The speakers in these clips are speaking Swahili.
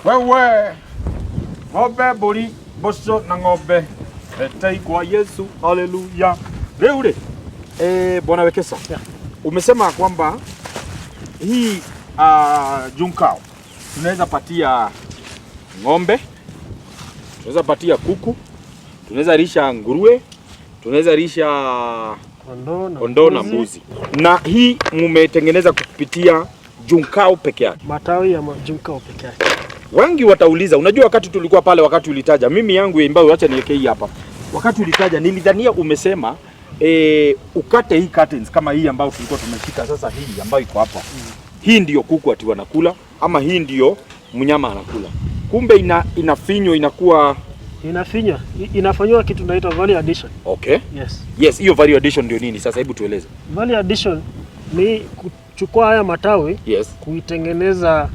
Wewe ng'ombe, mbũri, mboco na ng'ombe, etei kwa Yesu, haleluya. Rĩu rĩ, Bwana Wekesa, umesema kwamba hii Juncao tunaweza patia ng'ombe, tunaweza patia kuku, tunaweza lisha nguruwe, tunaweza lisha kondoo na kondoo na mbuzi. Na hii mumetengeneza kupitia Juncao peke yake? Matawi ya Juncao peke yake. Wengi watauliza, unajua wakati tulikuwa pale, wakati ulitaja, mimi yangu ambayo acha niweke hii hapa. Wakati ulitaja nilidhania umesema ukate hii curtains kama hii ambayo tulikuwa tumeshika sasa, hii ambayo iko hapa. Hii ndiyo kuku ati wanakula ama hii ndiyo mnyama anakula. Kumbe inafinywa inakuwa Inafinywa, inafanywa kitu inaitwa value addition. Okay. Yes. Yes, hiyo value addition ndio nini sasa? Hebu tueleze. Value addition ni kuchukua haya matawi kuitengeneza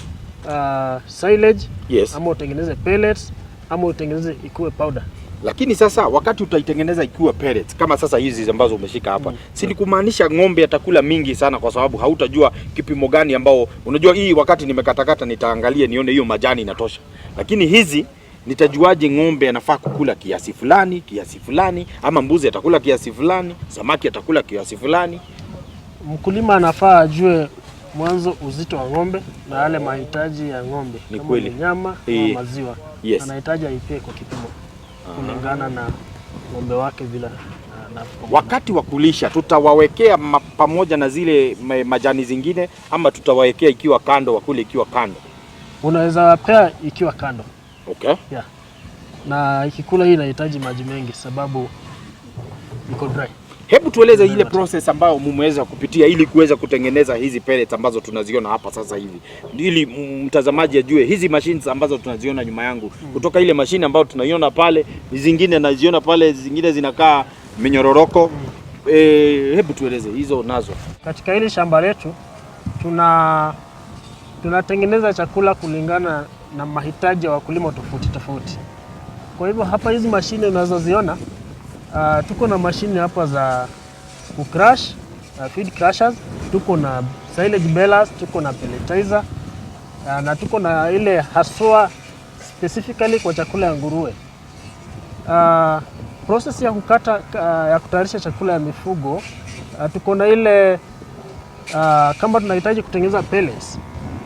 silage ama utengeneze pellets ama utengeneze ikuwe powder. Lakini sasa wakati utaitengeneza ikiwa pellets kama sasa hizi ambazo umeshika hapa, si ni kumaanisha ng'ombe atakula mingi sana, kwa sababu hautajua kipimo gani ambao unajua. Hii wakati nimekatakata nitaangalia nione hiyo majani inatosha, lakini hizi nitajuaje ng'ombe anafaa kukula kiasi fulani, kiasi fulani, ama mbuzi atakula kiasi fulani, samaki atakula kiasi fulani? Mkulima anafaa ajue mwanzo uzito wa ng'ombe na yale mahitaji ya ng'ombe, Ni kama kweli. ni nyama ama maziwa, anahitaji aipie kwa kipimo kulingana na ng'ombe wake vile na Wakati wa kulisha tutawawekea pamoja na zile majani zingine, ama tutawawekea ikiwa kando, wakule ikiwa kando? Unaweza wapea ikiwa kando. Okay. Yeah. Na ikikula hii inahitaji maji mengi sababu iko dry. Hebu tueleze ile process ambayo mumeweza kupitia ili kuweza kutengeneza hizi pellets ambazo tunaziona hapa sasa hivi, ili mtazamaji ajue hizi machines ambazo tunaziona nyuma yangu, kutoka ile mashine ambayo tunaiona pale, zingine naziona pale, zingine zinakaa minyororoko. Hebu tueleze hizo nazo. Katika hili shamba letu tunatengeneza chakula kulingana na mahitaji ya wakulima tofauti tofauti. Kwa hivyo hapa hizi mashine unazoziona, tuko na mashine hapa za kucrush, feed crushers, tuko na silage balers, tuko na pelletizer, na tuko na ile haswa specifically kwa chakula ya nguruwe. Process ya kukata, ya kutayarisha chakula ya mifugo, tuko na ile, kama tunahitaji kutengeneza pellets,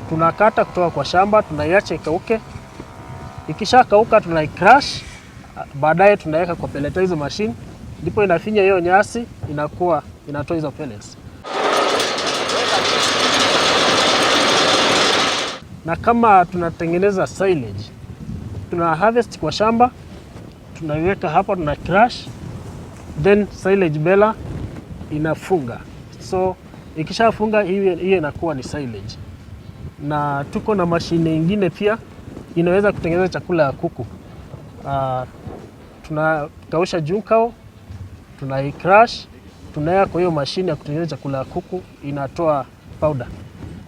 tunakata kutoka kwa shamba, tunaiacha ikauke. Ikishakauka tunaicrush, baadaye tunaweka kwa pelletizer machine, ndipo inafinya hiyo nyasi, inakuwa inatoa hizo pellets. Na kama tunatengeneza silage, tuna harvest kwa shamba, tunaiweka hapa, tuna crush, then silage baler inafunga. So ikishafunga hiyo inakuwa ni silage. Na tuko na mashine nyingine pia inaweza kutengeneza chakula ya kuku. Tunakausha Juncao, tunaicrush, tunaweka kwa hiyo mashine ya kutengeneza chakula ya kuku, inatoa powder.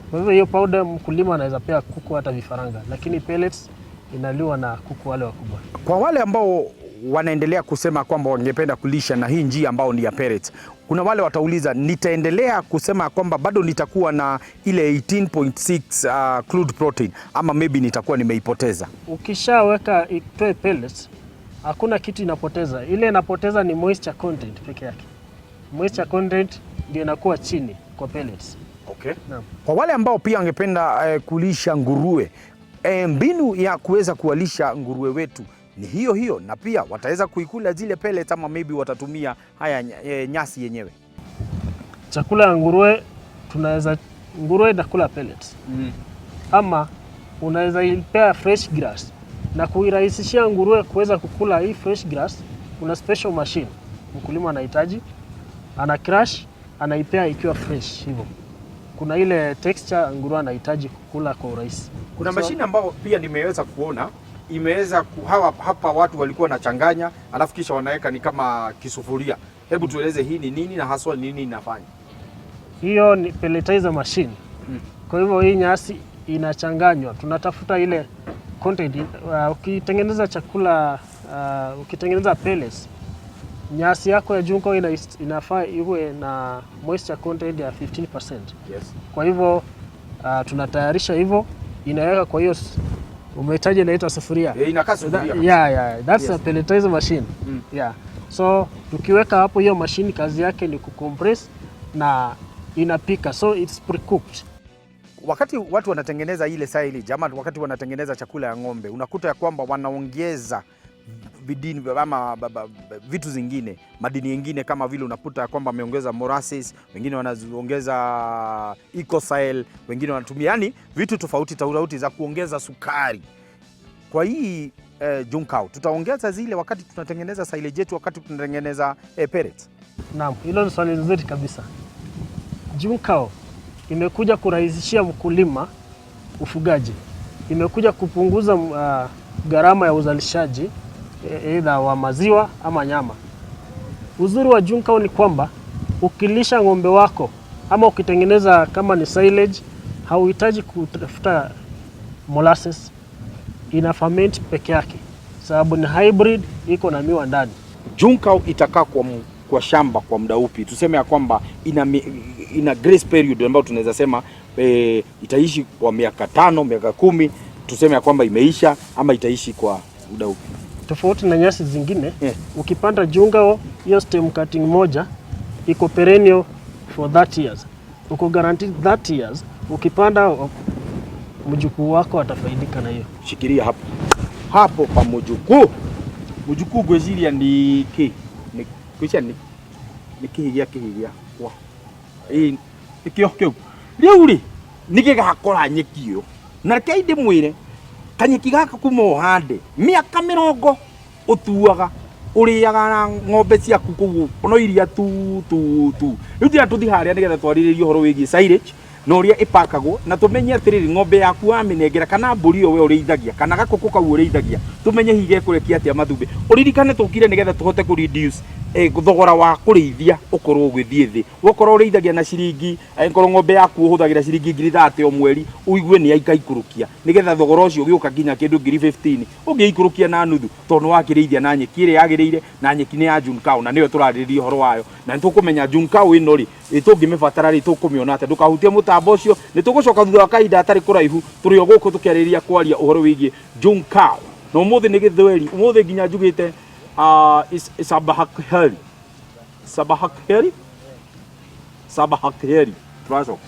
Kwa hivyo hiyo powder mkulima anaweza pea kuku hata vifaranga, lakini pellets inaliwa na kuku wale wakubwa. Kwa wale ambao wanaendelea kusema kwamba wangependa kulisha na hii njia ambao ni ya pellets, kuna wale watauliza, nitaendelea kusema kwamba bado nitakuwa na ile 18.6 crude protein ama maybe nitakuwa nimeipoteza? Ukishaweka itoe pellets, hakuna kitu inapoteza. Ile inapoteza ni moisture content peke yake. Moisture content ndio inakuwa chini kwa pellets. Okay. Naam. Kwa wale ambao pia wangependa kulisha nguruwe, mbinu ya kuweza kuwalisha nguruwe wetu ni hiyo hiyo, na pia wataweza kuikula zile pellets ama maybe watatumia haya nyasi yenyewe. Chakula ya nguruwe tunaweza, nguruwe inakula pellets. Ama unaweza ipea fresh grass, na kuirahisishia nguruwe kuweza kukula hii fresh grass, kuna special machine mkulima anahitaji, ana crush, anaipea ikiwa fresh hivyo. Kuna ile texture nguruwe anahitaji kukula kwa urahisi. Kuna mashine ambayo pia nimeweza kuona imeweza hawa hapa watu walikuwa wanachanganya alafu kisha wanaweka ni kama kisufuria. Hebu tueleze hii ni nini na haswa ni nini inafanya? Hiyo ni pelletizer machine. Kwa hivyo hii nyasi inachanganywa, tunatafuta ile content. Ukitengeneza chakula, ukitengeneza pellets, nyasi yako ya Juncao inafaa iwe na moisture content ya 15%. Kwa hivyo tunatayarisha hivyo, inaweka kwa hiyo Umehitaji inaitwa sufuria. Eh, inakaa sufuria. Yeah, that's Yes. a pelletizer machine. Yeah. So tukiweka hapo hiyo machine kazi yake ni kucompress na inapika, so it's pre-cooked. Wakati watu wanatengeneza ile silage ama wakati wanatengeneza chakula ya ng'ombe, unakuta ya kwamba wanaongeza vidini ama vitu zingine, madini yengine, kama vile unakuta ya kwamba wameongeza molasses, wengine wanaongeza ecosile, wengine wanatumia yani vitu tofauti tofauti za kuongeza sukari. Kwa hii Juncao tutaongeza zile wakati tunatengeneza silage yetu, wakati tunatengeneza pellets. Naam, hilo ni swali nzuri kabisa. Juncao imekuja kurahisishia mkulima ufugaji, imekuja kupunguza gharama ya uzalishaji aidha wa maziwa ama nyama. Uzuri wa Juncao ni kwamba ukilisha ng'ombe wako ama ukitengeneza kama ni silage, hauhitaji kutafuta molasses, ina ferment peke yake, sababu ni hybrid, iko na miwa ndani. Juncao itakaa kwa shamba kwa muda upi? Tuseme ya kwamba ina grace period ambayo tunaweza sema itaishi kwa miaka 5, miaka 10, tuseme ya kwamba imeisha ama itaishi kwa muda upi? Tofauti na nyasi zingine, ukipanda Juncao hiyo stem cutting moja iko perennial for 30 years, uko guaranteed 30 years. Ukipanda, mjukuu wako atafaidika na hiyo. Shikilia hapo hapo pa mjukuu. Mjukuu gweciria ni ki ni gweciria ni kihigia kihigia kwa ĩ nĩkĩo kĩu rĩu rĩ nĩ gĩgakora nyeki ĩyo, na rekei ndĩmwĩre, kanyeki gaka kuma ũhande mĩaka 80 ũtuaga ũrĩaga na ng'ombe ciaku kũu ono iria tu tu tu. Rĩu tira tũthi harĩa nĩgetha twarĩrĩrie ũhoro wĩgiĩ silage na ũrĩa ĩpakagwo, na tũmenye atĩrĩrĩ, ng'ombe yaku wamĩnengera kana mbũri ĩyo we ũrĩithagia kana gakũkũ kau ũrĩithagia, tũmenye hihi gekũrekia atĩa matumbĩ. Ũririkane tũkire nĩgetha tũhote kũ reduce thogora wa kũrĩithia ũkorwo ũgĩthiĩ thĩ. Wokorwo ũrĩithagia na ciringi, angĩkorwo ng'ombe yaku ũhũthagĩra ciringi 30,000 o mweri, ũigue nĩ yaikaikũrũkia, nĩgetha thogora ũcio ũgĩũka nginya kĩndũ 15,000 ũngĩikũrũkia na nuthu, tondũ nĩ wakĩrĩithia na nyeki ĩrĩa yagĩrĩire, na nyeki nĩ ya Juncao na nĩyo tũrarĩrĩria ũhoro wayo, na nĩ tũkũmenya Juncao ĩno rĩ tũngĩmĩbatara rĩ tũkũmĩona atĩa. Ndũkahutie mũtambo ũcio, nĩ tũgũcoka thutha wa kahinda hatarĩ kũraihu. Tũrĩ o gũkũ tũkĩarĩrĩria kwaria ũhoro wĩgiĩ Juncao, na ũmũthĩ nĩ gĩthweri, ũmũthĩ nginya njugĩte sabahakheri, sabahakheri, sabahakheri. Tũracoka.